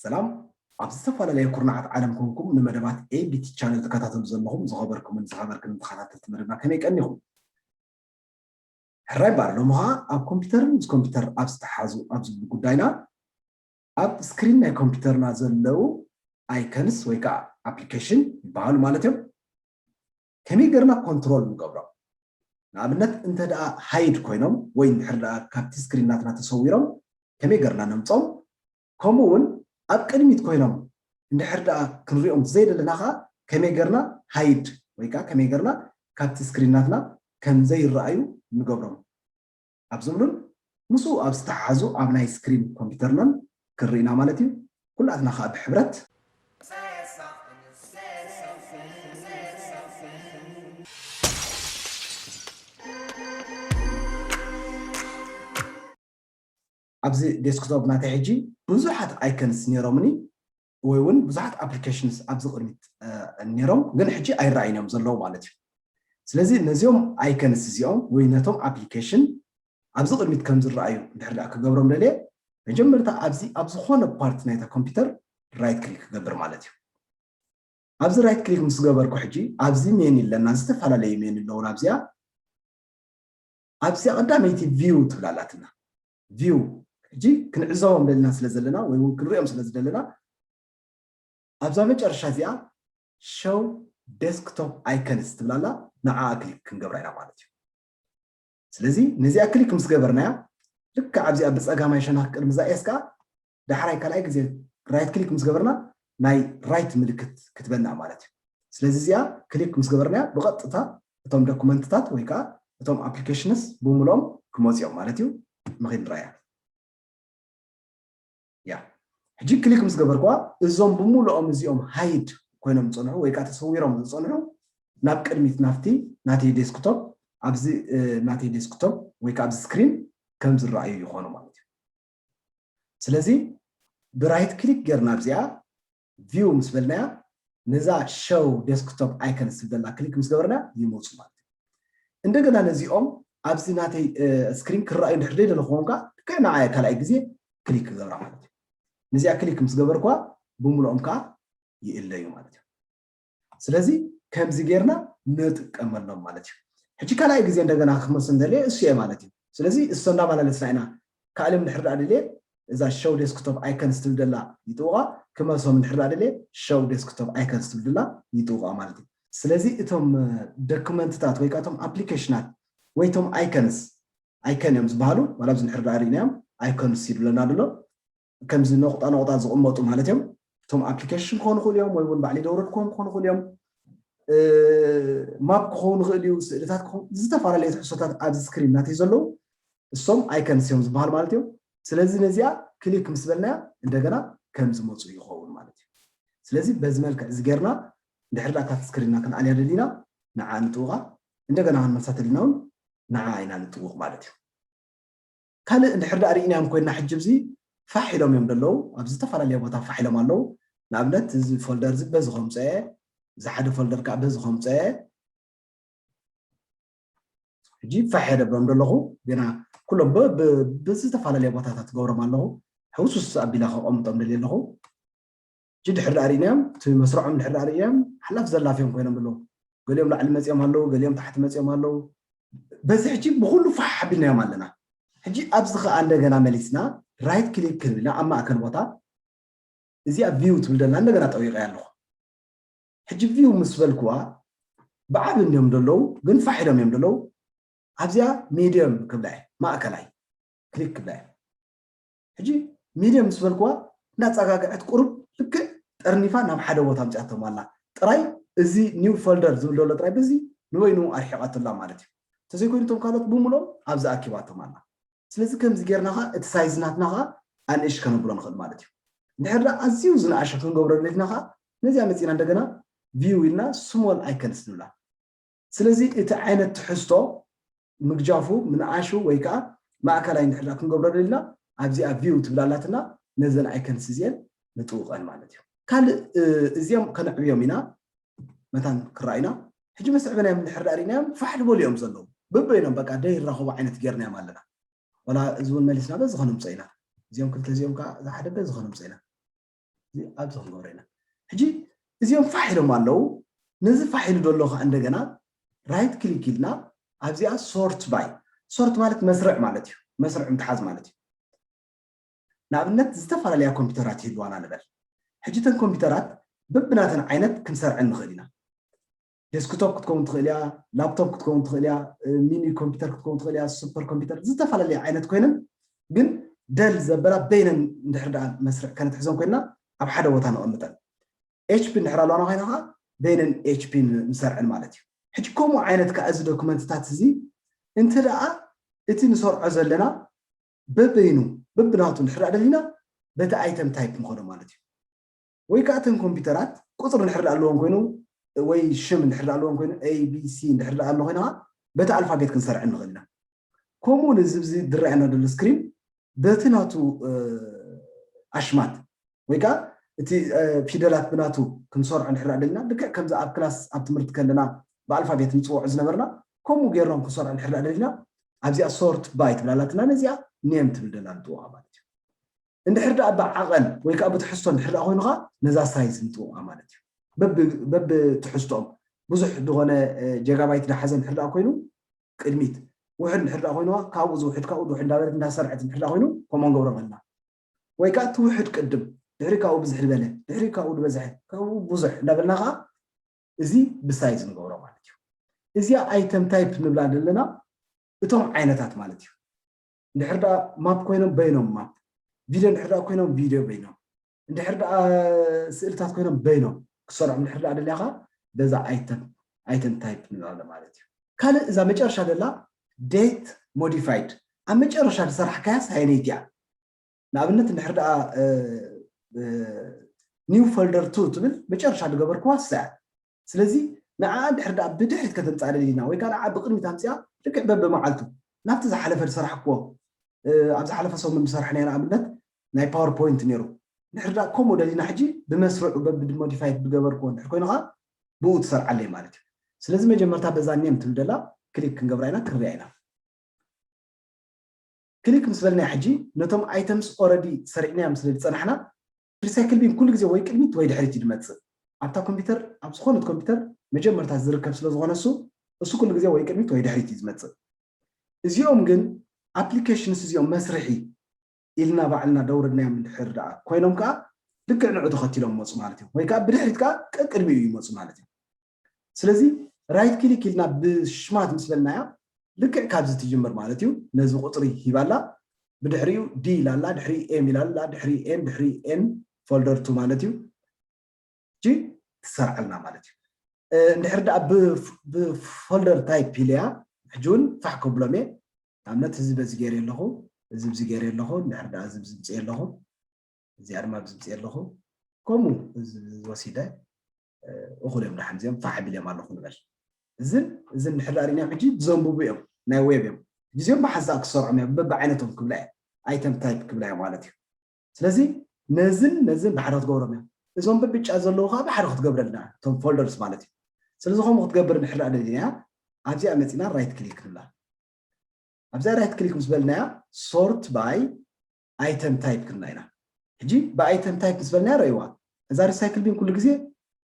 ሰላም። ኣብ ዝተፈላለየ ኩርናዓት ዓለም ኮንኩም ንመደባት ኤቢቲ ቻነል ትከታተሉ ዘለኹም ዝኸበርኩምን ዝኸበርክን ተኸታተልቲ መደብና ከመይ ቀኒኹም? ሕራይ እምበኣር ሎሚ ኸዓ ኣብ ኮምፒውተርን ምስ ኮምፒውተር ኣብ ዝተሓዙ ኣብ ዝብሉ ጉዳይና ኣብ ስክሪን ናይ ኮምፒውተርና ዘለዉ ኣይከንስ ወይ ከዓ ኣፕሊኬሽን ይበሃሉ ማለት እዮም። ከመይ ገርና ኮንትሮል ንገብሮም? ንኣብነት እንተ ደኣ ሃይድ ኮይኖም ወይ እንድሕር ደኣ ካብቲ ስክሪን ናትና ተሰዊሮም ከመይ ገርና ነምጾም? ከምኡ እውን ኣብ ቅድሚት ኮይኖም እንድሕር ደኣ ክንሪኦም ዘይደለና ኸዓ ከመይ ገርና ሃይድ ወይ ከዓ ከመይ ገርና ካብቲ ስክሪን ናትና ከም ዘይረኣዩ ንገብሮም? ኣብ ዝብሉን ምስኡ ኣብ ዝተሓሓዙ ኣብ ናይ ስክሪን ኮምፒውተርናን ክንርኢ ኢና ማለት እዩ። ኩላትና ከዓ ብሕብረት ኣብዚ ዴስክቶፕ ናተይ ሕጂ ብዙሓት ኣይከንስ ነይሮምኒ ወይ እውን ብዙሓት ኣፕሊኬሽንስ ኣብዚ ቅድሚት ነይሮም ግን ሕጂ ኣይረኣይን እዮም ዘለዉ ማለት እዩ። ስለዚ ነዚኦም ኣይከንስ እዚኦም ወይ ነቶም ኣፕሊኬሽን ኣብዚ ቅድሚት ከም ዝረኣዩ እንድሕር ደኣ ክገብሮም ደልየ መጀመርታ ኣብዚ ኣብ ዝኾነ ፓርት ናይታ ኮምፒውተር ራይት ክሊክ ክገብር ማለት እዩ። ኣብዚ ራይት ክሊክ ምስ ገበርኩ ሕጂ ኣብዚ ሜን ኣለና ዝተፈላለዩ ሜን ኣለውን ኣብዚኣ ኣብዚኣ ቀዳመይቲ ቪው ትብል ኣላትና ቪው ሕጂ ክንዕዘቦም ደልና ስለ ዘለና ወይ እውን ክንሪኦም ስለ ዝደለና ኣብዛ መጨረሻ እዚኣ ሸው ዴስክቶፕ ኣይከንስ ትብል ኣላ ንዓኣ ክሊክ ክንገብራ ኢና ማለት እዩ። ስለዚ ነዚኣ ክሊክ ምስ ገበርናያ ልክዕ ኣብዚኣ ብፀጋማይ ሸነኽ ቅድሚ እዛ ኤስ ከዓ ዳሕራይ ካልኣይ ግዜ ራይት ክሊክ ምስ ገበርና ናይ ራይት ምልክት ክትበና ማለት እዩ። ስለዚ እዚኣ ክሊክ ምስ ገበርናያ ብቐጥታ እቶም ዶኩመንትታት ወይ ከዓ እቶም ኣፕሊኬሽንስ ብምልኦም ክመፅኦም ማለት እዩ። ምኺድ ንረኣያ ያ ሕጂ ክሊክ ምስ ገበርኩዋ እዞም ብምልኦም እዚኦም ሃይድ ኮይኖም ዝፀንሑ ወይ ከዓ ተሰዊሮም ዝፀንሑ ናብ ቅድሚት ናብቲ ናተይ ዴስክቶፕ ኣብዚ ናተይ ዴስክቶፕ ወይ ከዓ ኣብዚ ስክሪን ከም ዝረኣዩ ይኾኑ ማለት እዩ። ስለዚ ብራይት ክሊክ ጌርና ኣብዚኣ ቪው ምስ በልናያ ነዛ ሸው ዴስክቶፕ ኣይከን ዝብል ዘላ ክሊክ ምስ ገበርና ይመፁ ማለት እዩ። እንደገና ነዚኦም ኣብዚ ናተይ ስክሪን ክረኣዩ እንድሕር ደይ ደለኹዎም ከዓ ልክዕ ንዓየ ካልኣይ ግዜ ክሊክ ክገብራ ማለት እዩ። ነዚኣ ክሊክ ምስ ገበርኳ ብምልኦም ከዓ ይእለዩ ማለት እዩ። ስለዚ ከምዚ ጌርና ንጥቀመሎም ማለት እዩ። ሕጂ ካልኣይ ግዜ እንደገና ክመልሶ እንደልየ እሱ እየ ማለት እዩ። ስለዚ እሶ እንዳመላለስና ኢና ካልእም ድሕር ደኣ ድልየ እዛ ሸው ዴስክቶፕ ኣይከንስ ትብል ደላ ይጥውቓ ክመልሶም ድሕር ደኣ ድልየ ሸው ዴስክቶፕ ኣይከንስ ትብል ደላ ይጥውቓ ማለት እዩ። ስለዚ እቶም ዶክመንትታት ወይ ከዓ እቶም ኣፕሊኬሽናት ወይ እቶም ኣይከንስ ኣይከን እዮም ዝበሃሉ ዋላ ኣብዚ ድሕር ደኣ ርኢናዮም ኣይከንስ ይብለና ኣሎ። ከምዚ ነቑጣ ነቑጣ ዝቕመጡ ማለት እዮም። እቶም ኣፕሊኬሽን ክኾኑ ይኽእሉ እዮም ወይ እውን ባዕሊ ደውረድክዎም ክኾኑ ይኽእሉ እዮም። ማፕ ክኸውን ይኽእል እዩ፣ ስእልታት ክኸውን ዝተፈላለዩ ትሕዝቶታት ኣብዚ ስክሪን ናተይ ዘለዉ እሶም ኣይከንስ እዮም ዝበሃል ማለት እዮም። ስለዚ ነዚኣ ክሊክ ምስ በልናያ እንደገና ከም ዝመፁ ይኸውን ማለት እዩ። ስለዚ በዚ መልክዕ እዚ ጌርና እንድሕር ዳኣ ካብቲ ስክሪንና ክንኣልያ ደሊና ንዓ ንጥውቓ፣ እንደገና ክንመልሳ ተሊና እውን ንዓ ኢና ንጥውቕ ማለት እዩ። ካልእ እንድሕር ዳኣ ርኢናዮም ኮይንና ሕጂ ኣብዚ ፋሕ ኢሎም እዮም ዘለዉ ኣብ ዝተፈላለየ ቦታ ፋሕ ኢሎም ኣለዉ። ንኣብነት እዚ ፎልደር እዚ በዚ ከምፀ እዚ ሓደ ፎልደር ከዓ በዚ ከምፀ ሕጂ ፋሕ የደብሎም ዘለኹ ግና ኩሎም ብዝተፈላለየ ቦታታት ገብሮም ኣለኹ ሕውሱስ ኣቢላ ከቐምጦም ደልየ ኣለኹ። ሕጂ ድሕር ዳኣ ርኢናዮም እቲ መስርዖም ድሕር ዳኣ ርኢናዮም ሓላፍ ዘላፍዮም ኮይኖም ኣለዉ። ገሊኦም ላዕሊ መፂኦም ኣለዉ፣ ገሊኦም ታሕቲ መፂኦም ኣለዉ። በዚ ሕጂ ብኩሉ ፋሕ ኣቢልናዮም ኣለና። ሕጂ ኣብዚ ከዓ እንደገና መሊስና ራይት ክሊክ ክንብልና ኣብ ማእከል ቦታ እዚኣ ቪው ትብል ደላ እንደገና ጠዊቐያ ኣለኹ። ሕጂ ቪው ምስ በልክዋ ብዓቢ እንዲዮም ዘለዉ ግን ፋሕ ኢሎም እዮም ዘለዉ። ኣብዚኣ ሚድየም ክብላ እየ ማእከላይ ክሊክ ክብላ እየ። ሕጂ ሚድየም ምስ በልክዋ እንዳፀጋግዐት ቁሩብ ልክዕ ጠርኒፋ ናብ ሓደ ቦታ ኣምፅኣቶም ኣላ። ጥራይ እዚ ኒው ፎልደር ዝብል ዘሎ ጥራይ በዚ ንበይኑ ኣርሒቓቶ ኣላ ማለት እዩ። እንተዘይኮይኑ እቶም ካልኦት ብምልኦም ኣብዚ ኣኪባቶም ኣላ። ስለዚ ከምዚ ጌርና ኸዓ እቲ ሳይዝ ናትና ኸዓ ኣንእሽ ከነብሎ ንኽእል ማለት እዩ። እንድሕር ደኣ ኣዝዩ ዝነኣሸ ክንገብሮ ደሊትና ኸዓ ነዚኣ መፂና እንደገና ቪው ኢልና ስሞል ኣይከንስ ንብላ። ስለዚ እቲ ዓይነት ትሕዝቶ ምግጃፉ ምንኣሹ ወይ ከዓ ማእከላይ እንድሕር ደኣ ክንገብሮ ደሊና ኣብዚኣ ቪው ትብል ኣላትና ነዘን ኣይከንስ እዚአን ንጥውቐን ማለት እዩ። ካልእ እዚኦም ከነዕብዮም ኢና። መታን ክረኣዩና። ሕጂ መስዕብናዮም እንድሕር ዳኣ ርኢናዮም ፋሕ ዝበሉ እዮም ዘለዉ። በበይኖም በቃ ደይራኸቡ ዓይነት ጌርናዮም ኣለና። ዋላ እዚ እውን መሊስና በዚ ከነምፅኦ ኢና። እዚኦም ክልተ እዚኦም ከዓ እዛ ሓደ በዚ ከነምፅኦ ኢና። ኣብዚ ክንገብሮ ኢና። ሕጂ እዚኦም ፋሕ ኢሎም ኣለዉ። ነዚ ፋሕ ኢሉ ዘሎ ከዓ እንደገና ራይት ክሊክ ኢልና ኣብዚኣ ሶርት ባይ፣ ሶርት ማለት መስርዕ ማለት እዩ። መስርዕ ምትሓዝ ማለት እዩ። ንኣብነት ዝተፈላለያ ኮምፒውተራት ይህልዋና ንበል። ሕጂ እተን ኮምፒውተራት በብናተን ዓይነት ክንሰርዐን ንኽእል ኢና። ዴስክቶፕ ክትከውን ትኽእል እያ፣ ላፕቶፕ ክትከውን ትኽእል እያ፣ ሚኒ ኮምፒውተር ክትከውን ትኽእል እያ፣ ሱፐር ኮምፒውተር ዝተፈላለየ ዓይነት ኮይነን ግን ደል ዘበላ በይነን እንድሕር ደኣ መስርዕ ከነትሕዘን ኮይንና ኣብ ሓደ ቦታ ነቐምጠን። ኤች ፒ እንድሕር ኣለዋና ኮይና ከዓ በይነን ኤች ፒ ንሰርዐን ማለት እዩ። ሕጂ ከምኡ ዓይነት ከዓ እዚ ዶክመንትታት እዚ እንተ ደኣ እቲ ንሰርዖ ዘለና በበይኑ በብናቱ እንድሕር ደኣ ደሊና በቲ ኣይተም ታይፕ ንኸዶ ማለት እዩ። ወይ ከዓ እተን ኮምፒውተራት ቁፅሪ እንድሕር ደኣ ኣለዎን ኮይኑ ወይ ሽም እንድሕር ደኣ ኣለዎን ኮይኑ ኤ ቢ ሲ እንድሕር ደኣ ኣሎ ኮይና በቲ ኣልፋቤት ክንሰርዐን ንኽእል ኢና። ከምኡ እውን እዚ ኣብዚ ዝረኣየና ዘሎ ስክሪን በቲ ናቱ ኣሽማት ወይ ከዓ እቲ ፊደላት ብናቱ ክንሰርዖ እንድሕር ደኣ ደሊና ልክዕ ከምዚ ኣብ ክላስ ኣብ ትምህርቲ ከለና ብኣልፋቤት ንፅውዖ ዝነበርና ከምኡ ጌርናም ክንሰርዖ እንድሕር ደኣ ደሊና ኣብዚኣ ሶርት ባይ ትብላላትና ነዚኣ ኔም ትብል ደላ ንጥውቓ ማለት እዩ። እንድሕር ደኣ ብዓቐን ወይ ከዓ ብትሕዝቶ እንድሕር ደኣ ኮይኑ ከዓ ነዛ ሳይዝ ንጥውቓ ማለት እዩ። በብትሕዝቶኦም ብዙሕ ዝኾነ ጀጋባይት ዳሓዘ እንድሕር ደኣ ኮይኑ ቅድሚት ውሕድ እንድሕር ደኣ ኮይኑ ካብኡ ዝውሕድ ካብኡ ዝውሕድ እንዳበለት እንዳሰርዐት እንድሕር ደኣ ኮይኑ ከምኡ ንገብሮም ኣለና። ወይ ከዓ ትውሕድ ቅድም ድሕሪ ካብኡ ብዝሕ ዝበለ ድሕሪ ካብኡ ዝበዝሐ ካብኡ ብዙሕ እንዳበልና ከዓ እዚ ብሳይዝ ንገብሮ ማለት እዩ። እዚኣ ኣይተም ታይፕ ንብላ ዘለና እቶም ዓይነታት ማለት እዩ። እንድሕር ደኣ ማፕ ኮይኖም በይኖም ማፕ፣ ቪድዮ እንድሕር ደኣ ኮይኖም ቪድዮ በይኖም፣ እንድሕር ደኣ ስእልታት ኮይኖም በይኖም ክሰርዖም እንድሕር ደኣ ደሊኻ በዛ ኣይተም ኣይተም ታይፕ ንብላ ማለት እዩ። ካልእ እዛ መጨረሻ ደላ ዴት ሞዲፋይድ ኣብ መጨረሻ ዝሰራሕካያ ሳይነይቲ እያ። ንኣብነት እንድሕር ደኣ ኒው ፎልደር ቱ ትብል መጨረሻ ዝገበርክዋ እሳ እያ። ስለዚ ንዓ እንድሕር ደኣ ብድሕሪት ከተምፅኣ ደሊና ወይ ከዓ ንዓ ብቅድሚት ኣምፅኣ ልክዕ በብመዓልቱ ናብቲ ዝሓለፈ ዝሰራሕክዎ ኣብ ዝሓለፈ ሰሙን ዝሰርሐናዮ ንኣብነት ናይ ፓወርፖይንት ነይሩ። እንድሕር ደኣ ከምኡ ደሊና ሕጂ ብመስርዑ በብሞዲፋይድ ዝገበርክዎ እንድሕር ኮይኑ ከዓ ብኡ ትሰርዓለይ ማለት እዩ። ስለዚ መጀመርታ በዛ ኔም ትብል ደላ ክሊክ ክንገብራ ኢና ክንሪኣ ኢና። ክሊክ ምስ በልና ሕጂ ነቶም ኣይተምስ ኦረዲ ሰሪዕናዮም ስለ ዝፀናሕና ሪሳይክል ቢን ኩሉ ግዜ ወይ ቅድሚት ወይ ድሕሪት እዩ ዝመፅእ። ኣብታ ኮምፒውተር ኣብ ዝኾነት ኮምፒውተር መጀመርታ ዝርከብ ስለ ዝኾነ እሱ እሱ ኩሉ ግዜ ወይ ቅድሚት ወይ ድሕሪት እዩ ዝመፅእ። እዚኦም ግን ኣፕሊኬሽንስ እዚኦም መስርሒ ኢልና ባዕልና ደውረድናዮም እንድሕር ደኣ ኮይኖም ከዓ ልክዕ ንዑ ተኸቲሎም ይመፁ ማለት እዮም። ወይ ከዓ ብድሕሪት ከዓ ቅድሚኡ ይመፁ ማለት እዮም። ስለዚ ራይት ክሊክ ኢልና ብሽማት ምስ በልናያ ልክዕ ካብዚ ትጅምር ማለት እዩ። ነዚ ቁፅሪ ሂባላ ብድሕሪኡ ዲ ኢላላ ድሕሪ ኤም ኢላላ ድሕሪ ኤን ድሕሪ ኤን ፎልደር ቱ ማለት እዩ። ሕጂ ትሰርዓልና ማለት እዩ። እንድሕር ደኣ ብፎልደር ታይፕ ኢለያ ሕጂ እውን ፋሕ ከብሎም እየ። ንኣብነት እዚ በዚ ገይረ ኣለኹ፣ እዚ ብዚ ገይረ ኣለኹ፣ እንድሕር ደኣ እዚ ብዚ ምፅእ ኣለኹ፣ እዚኣ ድማ ብዚ ምፅእ ኣለኹ። ከምኡ እዚ ወሲደ እኹል እዮም ደሓን እዚኦም ፋሕ ቢሎም ኣለኹ ንበል። እዝን እዝን እንድሕር ደኣ ርኢናዮም ሕጂ ዘንብቡ እዮም፣ ናይ ዌብ እዮም። ሕጂ እዚኦም ብሓንሳእ ክሰርዖም እዮም፣ በብዓይነቶም ክብላ እየ፣ ኣይተም ታይፕ ክብላ እየ ማለት እዩ። ስለዚ ነዝን ነዝን ብሓደ ክትገብሮም እዮም። እዞም ብብጫ ዘለዉ ከዓ ብሓደ ክትገብረልና እቶም ፎልደርስ ማለት እዩ። ስለዚ ከምኡ ክትገብር እንድሕር ደኣ ደሊና ኣብዚኣ መፂና ራይት ክሊክ ንብላ። ኣብዛ ራይት ክሊክ ምስ በልናያ ሶርት ባይ ኣይተም ታይፕ ክልና ኢና። ሕጂ ብኣይተም ታይፕ ምስ በልናያ ረእይዋ እዛ ሪሳይክል ቢን ኩሉ ግዜ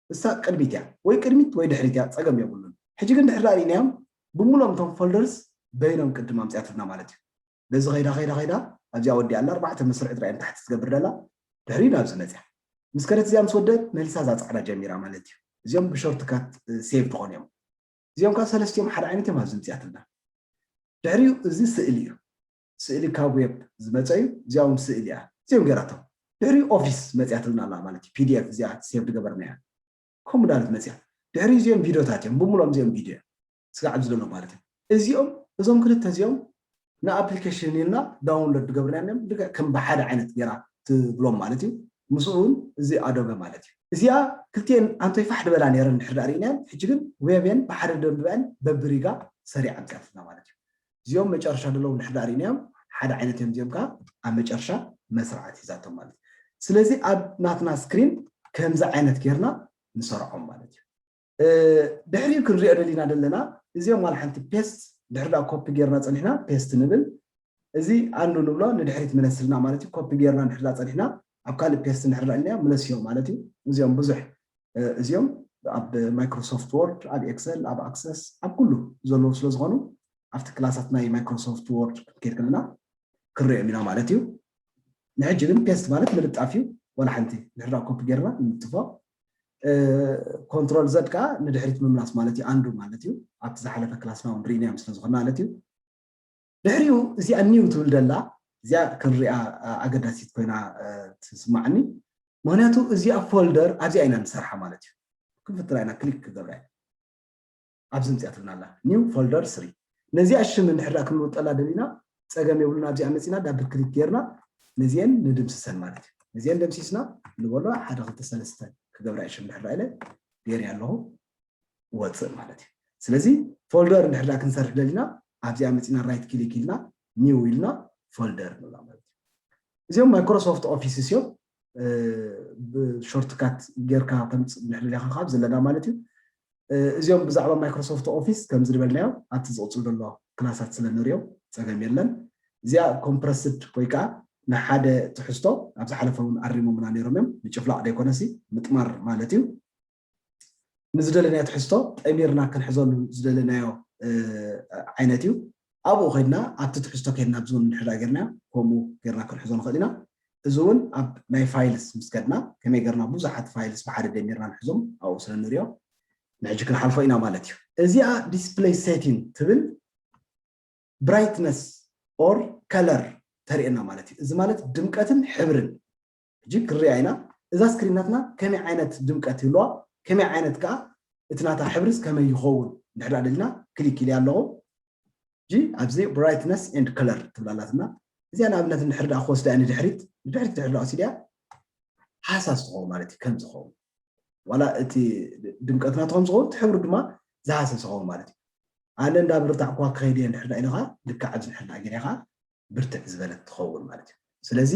እሳ ቅድሚት እያ ወይ ቅድሚት ወይ ድሕሪት እያ ፀገም የብሉን። ሕጂ ግን ድሕር ርኢናዮም ብምሎም እቶም ፎልደርስ በይኖም ቅድም ኣምፅያትልና ማለት እዩ። በዚ ከይዳ ከይዳ ከይዳ ኣብዚኣ ወዲኣ ኣላ ኣርባዕተ መስርዕ ጥራይ ንታሕቲ ትገብር ደላ ድሕሪ ናብዚ መፅያ ምስ ከደት እዚኣ ምስ ወደት መሊሳ እዛ ፃዕዳ ጀሚራ ማለት እዩ። እዚኦም ብሾርትካት ሴቭ ዝኾኑ እዮም። እዚኦም ካብ ሰለስቲኦም ሓደ ዓይነት እዮም ኣብዚ ምፅያትና። ድሕሪኡ እዚ ስእሊ እዩ። ስእሊ ካብ ዌብ ዝመፀ እዩ። እዚኦም ስእሊ እያ እዚኦም ገይራቶም። ድሕሪኡ ኦፊስ መፅያትልና ኣላ ማለት እዩ። ፒዲኤፍ እዚኣ ሴቭ ዝገበርና እያ። ከምኡ ዳለት መፅያ ድሕሪ እዚኦም ቪዲዮታት እዮም ብምሎም እዚኦም ቪዲዮ ስጋዕ ኣብዚ ዘሎ ማለት እዩ። እዚኦም እዞም ክልተ እዚኦም ንኣፕሊኬሽን ኢልና ዳውንሎድ ዝገብርና እዮም ልክዕ ከም ብሓደ ዓይነት ገይራ ትብሎም ማለት እዩ። ምስኡ እውን እዚ ኣዶበ ማለት እዩ። እዚኣ ክልቲኤን ኣንቶይ ፋሕ ዝበላ ነይረን እንድሕር ዳኣ ርኢናየን ሕጂ ግን ዌብየን ብሓደ ደንብበአን በብሪጋ ሰሪዓ ኣምፅያትና ማለት እዩ። እዚኦም መጨረሻ ዘለዉ እንድሕር ዳኣ ርኢናዮም ሓደ ዓይነት እዮም እዚኦም ከዓ ኣብ መጨረሻ መስርዓት ሒዛቶም ማለት እዩ። ስለዚ ኣብ ናትና ስክሪን ከምዚ ዓይነት ጌርና ንሰርዖም ማለት እዩ። ድሕሪኡ ክንሪኦ ደሊና ዘለና እዚኦም ዋላ ሓንቲ ፔስት ድሕሪ ዳ ኮፒ ጌርና ፀኒሕና ፔስት ንብል። እዚ ኣንዱ ንብሎ ንድሕሪት መለስልና ማለት እዩ። ኮፒ ጌርና ድሕሪ ዳ ፀኒሕና ኣብ ካልእ ፔስት እንድሕር ዳ ኢልናዮ ምለስዮ ማለት እዩ። እዚኦም ብዙሕ እዚኦም ኣብ ማይክሮሶፍት ወርድ፣ ኣብ ኤክሰል፣ ኣብ ኣክሰስ፣ ኣብ ኩሉ ዘለዉ ስለ ዝኾኑ ኣብቲ ክላሳት ናይ ማይክሮሶፍት ወርድ ክንከይድ ከለና ክንሪኦም ኢና ማለት እዩ። ንሕጂ ግን ፔስት ማለት ምልጣፍ እዩ። ዋላ ሓንቲ ድሕሪ ዳ ኮፒ ጌርና ንልጥፎ። ኮንትሮል ዘድ ከዓ ንድሕሪት ምምላስ ማለት እዩ። ኣንዱ ማለት እዩ። ኣብቲ ዝሓለፈ ክላስና እውን ርኢናዮም ስለ ዝኾንና ማለት እዩ። ድሕሪኡ እዚኣ ኒው ትብል ደላ እዚኣ ክንሪኣ ኣገዳሲት ኮይና ትስማዕኒ። ምክንያቱ እዚኣ ፎልደር ኣብዚኣ ኢና ንሰርሓ ማለት እዩ። ክንፍትና ኢና ክሊክ ክገብራ እየ። ኣብዚ ምፅያ ትብልና ኣላ ኒው ፎልደር ስሪ። ነዚኣ ሽም እንድሕር ዳ ክንውጠላ ደሊና ፀገም የብሉን። ኣብዚኣ መፂና ዳብል ክሊክ ጌርና ነዚአን ንድምስሰን ማለት እዩ። ነዚአን ደምሲስና ንበሎ ሓደ ክልተ ሰለስተ ክገብራ እየ ሽም እንድሕር ዳ ኢለ ገይረ ኣለኹ። ወፅእ ማለት እዩ። ስለዚ ፎልደር እንድሕር ዳ ክንሰርሕ ደሊና ኣብዚኣ መፂና ራይት ክሊክ ኢልና ኒው ኢልና ፎልደር ንብላ ማለት እዩ። እዚኦም ማይክሮሶፍት ኦፊስ እዚኦም ብሾርትካት ጌርካ ተምፅእ እንድሕር ደሊኻ ካብ ዘለና ማለት እዩ። እዚኦም ብዛዕባ ማይክሮሶፍት ኦፊስ ከምዚ ዝበልናዮ ኣብቲ ዝቕፅል ዘሎ ክላሳት ስለ ንሪኦ ፀገም የለን። እዚኣ ኮምፕረስድ ወይ ከዓ ንሓደ ትሕዝቶ ኣብ ዝሓለፈ እውን ኣሪሞምና ነይሮም እዮም። ምጭፍላቕ ደይኮነሲ ምጥማር ማለት እዩ። ንዝደለናዮ ትሕዝቶ ጠሚርና ክንሕዘሉ ዝደለናዮ ዓይነት እዩ። ኣብኡ ኮይድና ኣብቲ ትሕዝቶ ከይድና ኣብዚ እውን እንድሕር ጌርና ከምኡ ጌርና ክንሕዞ ንኽእል ኢና። እዚ እውን ኣብ ናይ ፋይልስ ምስ ከድና ከመይ ጌርና ብዙሓት ፋይልስ ብሓደ ደሚርና ንሕዞም ኣብኡ ስለ ንሪኦ ንሕጂ ክንሓልፎ ኢና ማለት እዩ። እዚኣ ዲስፕሌይ ሴቲንግ ትብል ብራይትነስ ኦር ከለር ተርእየና ማለት እዩ። እዚ ማለት ድምቀትን ሕብርን ሕጂ ክርያ ኢና። እዛ ስክሪን ናትና ከመይ ዓይነት ድምቀት ይህልዋ፣ ከመይ ዓይነት ከዓ እቲ ናታ ሕብርስ ከመይ ይኸውን እንድሕር ደኣ ደሊና ክሊክ ኢለ ኣለኹ። ሕጂ ኣብዚ ብራይትነስ ኤንድ ከለር ትብላላትና። እዚኣ ንኣብነት እንድሕር ደኣ ክወስዳ እያ ንድሕሪት፣ ንድሕሪት ድሕር ደኣ ወሲድያ ሃሳስ ትኸውን ማለት እዩ። ከም ዝኸውን ዋላ እቲ ድምቀትና ትኾን ዝኸውን እቲ ሕብሩ ድማ ዝሃሰስ ይኸውን ማለት እዩ። ኣነ እንዳብርታዕኩዋ ክኸይድ እየ እንድሕር ደኣ ኢልኻ ልክዕ ኣብዚ እንድሕር ደኣ ገሊኻ ብርትዕ ዝበለት ትኸውን ማለት እዩ። ስለዚ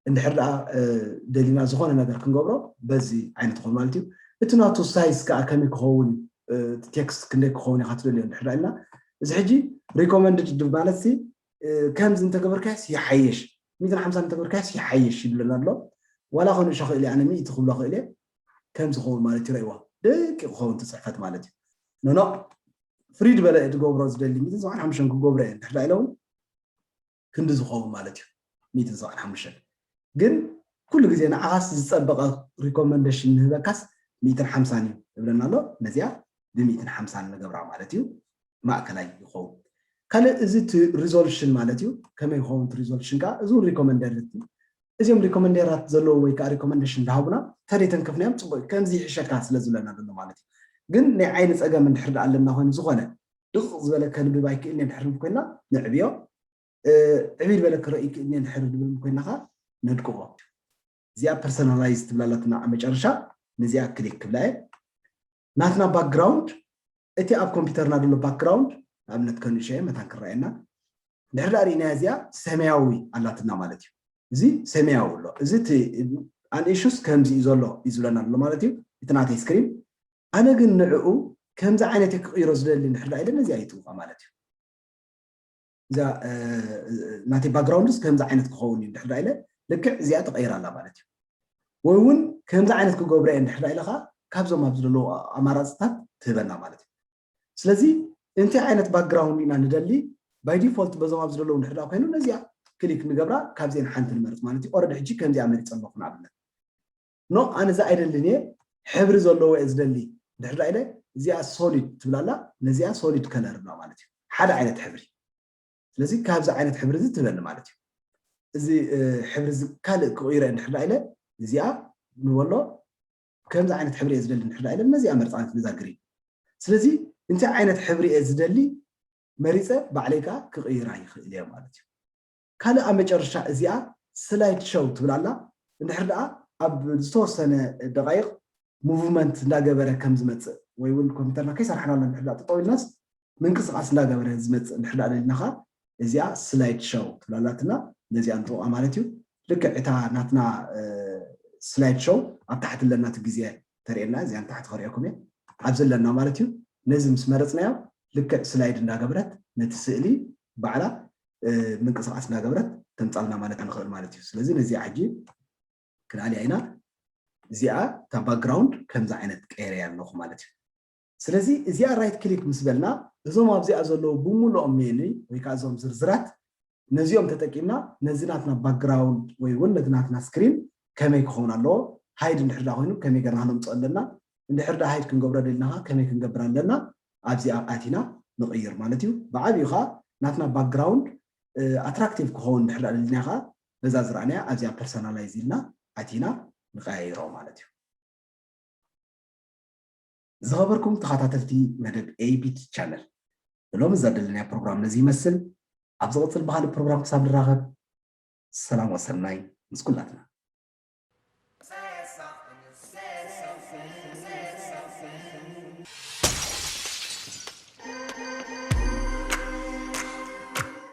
እንድሕር ደኣ ደሊና ዝኾነ ነገር ክንገብሮ በዚ ዓይነት ይኸውን ማለት እዩ። እቲ ናቱ ሳይዝ ከዓ ከመይ ክኸውን ቴክስት ክንደይ ክኸውን ኢኻ ትደልዮ እንድሕር ደኣ ኢልና እዚ ሕጂ ሪኮመንድድ ማለት ሲ ከምዚ እንተገበርካዮስ ይሓይሽ ሚእትን ሓምሳን እንተገበርካዮስ ይሓይሽ ይብለና ኣሎ። ዋላ ከንእሾ ክእል እየ ኣነ ሚእቲ ክብሎ ክእል እየ ከም ዝኸውን ማለት እዩ። ረእይዋ ደቂቕ ክኸውን ትፅሕፈት ማለት እዩ። ኖኖ ፍሪድ በለ እየ ዝገብሮ ዝደሊ ሚእትን ሰብዓን ሓሙሽተን ክገብሮ እየ እንድሕር ኢለ እውን ክንዲ ዝኸውን ማለት እዩ። ሚእትን ሰብዓን ሓሙሽተን ግን ኩሉ ግዜ ንዓኻስ ዝፀበቐ ሪኮመንዴሽን ንህበካስ ሚእትን ሓምሳን እዩ እብለና ኣሎ። ነዚኣ ብሚእትን ሓምሳን ንገብራ ማለት እዩ። ማእከላይ ይኸውን። ካልእ እዚ እቲ ሪዞሉሽን ማለት እዩ። ከመይ ይኸውን እቲ ሪዞሉሽን ከዓ እዚ እውን ሪኮመንደር እዚኦም ሪኮመንደራት ዘለዎ ወይ ከዓ ሪኮመንዴሽን ዝሃቡና ተደይተንከፍናዮም ፅቡቅ ከምዚ ይሕሸካ ስለ ዝብለና ዘሎ ማለት እዩ። ግን ናይ ዓይኒ ፀገም እንድሕር ደኣ ኣለና ኮይኑ ዝኾነ ድቕቕ ዝበለ ከንብብ ኣይክእልን እንድሕር ኮይና ንዕብዮ ዕብይ ዝበለ ክረኢ ይክእልን እንድሕር ድብል ኮይና ከዓ ነድቅቦ። እዚኣ ፐርሰናላይዝ ትብላላትና ኣብ መጨረሻ ነዚኣ ክሊክ ክብላ እየ። ናትና ባክግራውንድ እቲ ኣብ ኮምፒውተርና ዘሎ ባክግራውንድ ንኣብነት ከንእሸ መታን ክረኣየና ድሕር ዳ ርኢናያ እዚኣ ሰማያዊ ኣላትና ማለት እዩ። እዚ ሰማያዊ ኣሎ። እዚ ኣንእሹስ ከምዚ እዩ ዘሎ እዩ ዝብለና ኣሎ ማለት እዩ። እቲ ናተይ ስክሪን ኣነ ግን ንዕኡ ከምዚ ዓይነት ክቕይሮ ዝደሊ እንድሕር ዳ ኢለ ነዚኣ ይጥውቃ ማለት እዩ። እዛ ናተይ ባክግራውንድስ ከምዚ ዓይነት ክኸውን እዩ እንድሕር ዳ ኢለ ልክዕ እዚኣ ተቐይራ ኣላ ማለት እዩ። ወይ እውን ከምዚ ዓይነት ክገብሮ እየ እንድሕር ዳ ኢለ ከዓ ካብዞም ኣብዚ ዘለዉ ኣማራፅታት ትህበና ማለት እዩ። ስለዚ እንታይ ዓይነት ባክግራውንድ ኢና ንደሊ ባይ ዲፎልት በዞም ኣብዚ ዘለዉ እንድሕር ዳ ኮይኑ ነዚኣ ክሊክ ንገብራ ካብዚአን ሓንቲ ንመርፅ ማለት እዩ። ኦረዲ ሕጂ ከምዚኣ መሪፀ ኣለኹ ንኣብነት ኖ ኣነ እዚ ኣይደልን እየ ሕብሪ ዘለዎ እየ ዝደሊ እንድሕር ዳ ኢለ እዚኣ ሶሊድ ትብላላ ነዚኣ ሶሊድ ከለር ብላ ማለት እዩ። ሓደ ዓይነት ሕብሪ ስለዚ ካብዚ ዓይነት ሕብሪ እዚ ትበኒ ማለት እዩ። እዚ ሕብሪ እዚ ካልእ ክቕይረ እንድሕር ዳ ኢለ እዚኣ ንበሎ ከምዚ ዓይነት ሕብሪ እየ ዝደሊ እንድሕር ዳ ኢለ ነዚኣ መርፃነት ነዛ ግሪን ስለዚ እንታይ ዓይነት ሕብሪ እየ ዝደሊ መሪፀ ባዕለይ ከዓ ክቕይራ ይኽእል እየ ማለት እዩ። ካልእ ኣብ መጨረሻ እዚኣ ስላይድ ሾው ትብል ኣላ እንድሕር ደኣ ኣብ ዝተወሰነ ደቃይቕ ሙቭመንት እንዳገበረ ከም ዝመፅእ ወይ እውን ኮምፒውተርና ከይሰራሕናላ እንድሕር ደኣ ጠጠው ኢልናስ ምንቅስቃስ እንዳገበረ ዝመፅእ እንድሕር ደኣ ደሊና ከዓ እዚኣ ስላይድ ሾው ትብል ኣላትና ነዚኣ ንጥውቃ ማለት እዩ። ልክዕ እታ ናትና ስላይድ ሾው ኣብ ታሕቲ ኣለና እቲ ግዜ ተርእየና እዚኣ ንታሕቲ ከርእየኩም እየ። ኣብ ዘለና ማለት እዩ። ነዚ ምስ መረፅናዮ ልክዕ ስላይድ እንዳገበረት ነቲ ስእሊ ባዕላ ምንቅስቃስ እንዳገበረት ተምፃልና ማለት ንኽእል ማለት እዩ። ስለዚ ነዚኣ ሕጂ ክንኣልያ ኢና። እዚኣ እታ ባክግራውንድ ከምዚ ዓይነት ቀይረያ ኣለኹ ማለት እዩ። ስለዚ እዚኣ ራይት ክሊክ ምስ በልና እዞም ኣብዚኣ ዘለዉ ብምልኦም ሜኒ ወይ ከዓ እዞም ዝርዝራት ነዚኦም ተጠቂምና ነዚ ናትና ባክግራውንድ ወይ እውን ነዚ ናትና ስክሪን ከመይ ክኸውን ኣለዎ፣ ሃይድ እንድሕር ዳ ኮይኑ ከመይ ገርና ክነምፅኦ ኣለና፣ እንድሕር ዳ ሃይድ ክንገብሮ ደሊና ከ ከመይ ክንገብር ኣለና ኣብዚኣ ኣቲና ንቕይር ማለት እዩ። ብዓብዩ ከዓ ናትና ባክግራውንድ ኣትራክቲቭ ክኸውን እንድሕር ዳ ደሊና ከዓ በዛ ዝረኣናያ ኣብዚኣ ፐርሰናላይዝ ኢልና ኣቲና ንቀያይሮ ማለት እዩ። ዝኸበርኩም ተኸታተልቲ መደብ ኤቢት ቻነል፣ ብሎሚ ዘደለናዮ ፕሮግራም ነዚ ይመስል። ኣብ ዝቕፅል ብኻልእ ፕሮግራም ክሳብ ንራኸብ ሰላም ወሰናይ ምስ ኩላትና።